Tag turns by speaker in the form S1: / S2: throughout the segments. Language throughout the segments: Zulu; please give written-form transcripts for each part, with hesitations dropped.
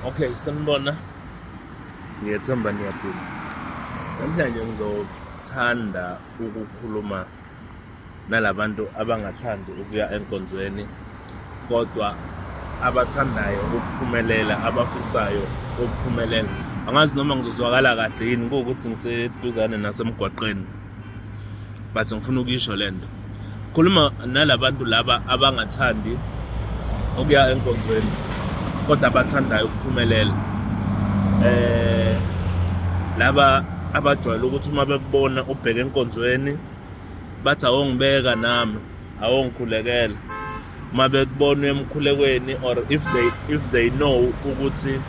S1: Okay, sanibona. Ngiyethemba niyaphila. Namhlanje ngizothanda ukukhuluma nalabantu abangathandi ukuya enkonzweni kodwa abathandayo ukuphumelela, abafisayo ukuphumelela. Angazi noma ngizozwakala kahle yini kuwukuthi ngiseduzane nasemgwaqeni. But ngifuna ukuyisho lento. Khuluma nalabantu laba abangathandi ukuya enkonzweni kodwa abathandayo ukuphumelela. Laba abajwayele ukuthi uma bekubona ubheke enkonzweni bathi awongibeka nami, awongikhulekela. Uma bekubona emkhulekweni or if they know ukuthi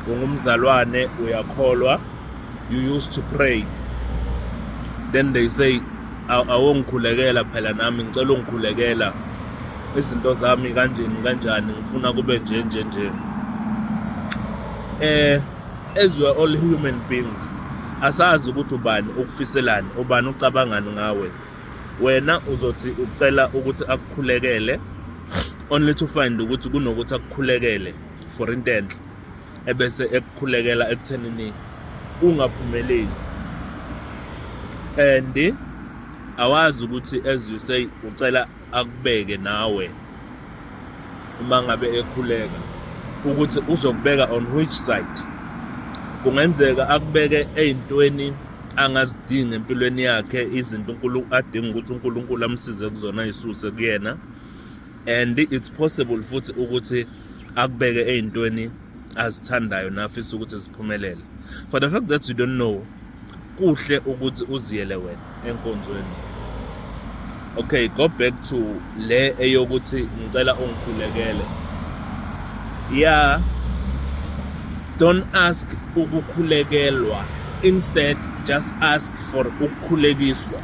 S1: ungumzalwane, uyakholwa, you used to pray, then they say, "Awongikhulekela phela nami, ngicela ungikhulekela izinto zami kanjeni kanjani, ngifuna kube nje nje nje." As we are all human beings, asazi ukuthi ubani ukufiselani, ubani ucabangani ngawe. Wena uzothi ucela ukuthi akukhulekele, only to find ukuthi kunokuthi akukhulekele for into enhle, ebese ekukhulekela ekuthenini ungaphumeleli. And awazi ukuthi, as you say, ucela akubeke nawe, uma ngabe ekhuleka ukuthi uzokubeka on which side. Kungenzeka akubeke ey'ntweni angazidingi empilweni yakhe, izinto uNkulunkulu adinga ukuthi uNkulunkulu amsize kuzona, ayisuse kuyena. And it's possible futhi ukuthi akubeke ey'ntweni azithandayo nafisa ukuthi ziphumelele. For the fact that you don't know, kuhle ukuthi uziyele wena enkonzweni. Okay, go back to le eyokuthi ngicela ungikhulekele. Yeah, don't ask ukukhulekelwa, instead just ask for ukukhulekiswa.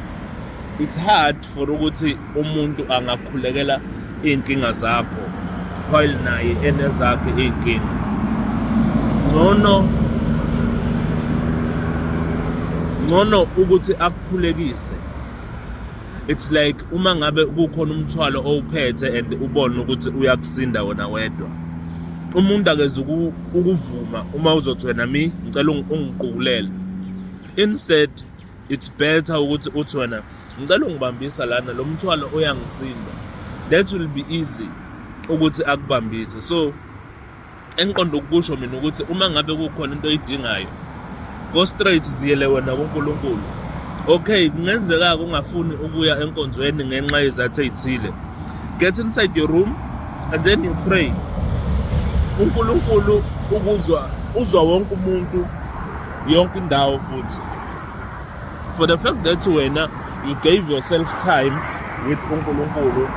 S1: It's hard for ukuthi umuntu angakhulekela iy'nkinga zakho while naye enezakhe iy'nkinga. Ngcono ukuthi akukhulekise. It's like uma ngabe kukhona umthwalo owuphethe and ubone ukuthi uyakusinda wena wedwa, umuntu akeze ukuvuma uma uzothi wena, "Mi ngicela ungiqukulele." Instead, it's better ukuthi uthi wena, "Ngicela ungibambisa lana, lo mthwalo uyangisinda." That will be easy ukuthi akubambise. So engiqonda ukusho mina ukuthi uma ngabe kukhona into oyidingayo, go straight, ziyele wena kuNkulunkulu. Okay, kungenzeka ungafuni ukuya enkonzweni ngenxa yezathu ey'thile. Get inside your room and then you pray. UNkulunkulu ukuzwa, uzwa wonke umuntu, yonke indawo. Futhi for the fact that wena you gave yourself time with uNkulunkulu,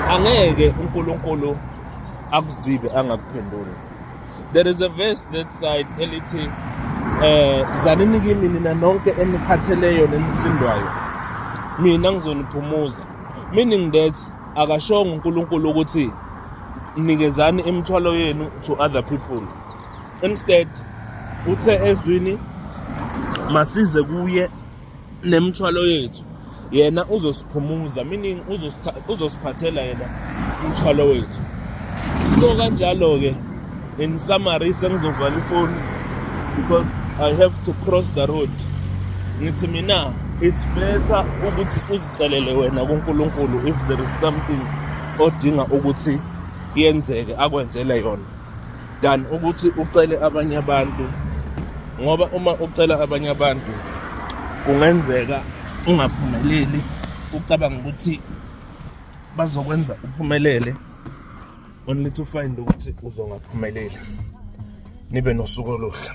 S1: angeke uNkulunkulu akuzibe angakuphenduli. There is a verse that side elithi, "Zanini kimi nina nonke enikhatheleyo nenisindwayo, mina ngizoniphumuza," meaning that akashongo uNkulunkulu ukuthi nikezani imithwalo yenu to other people. Instead, uthe ezwini masize kuye nemithwalo yethu, yena uzosiphumuza, meaning uzosiphathela yena umthwalo wethu. So kanjalo-ke, in summary, sengizovala ifoni because I have to cross the road, ngithi mina it's better ukuthi uzicelele wena kuNkulunkulu if there is something odinga ukuthi yenzeke, akwenzele yona, than ukuthi ucele abanye abantu, ngoba uma ucela abanye abantu kungenzeka ungaphumeleli, ucabanga ukuthi bazokwenza uphumelele, only to find ukuthi uzongaphumeleli. Nibe nosuku oluhle.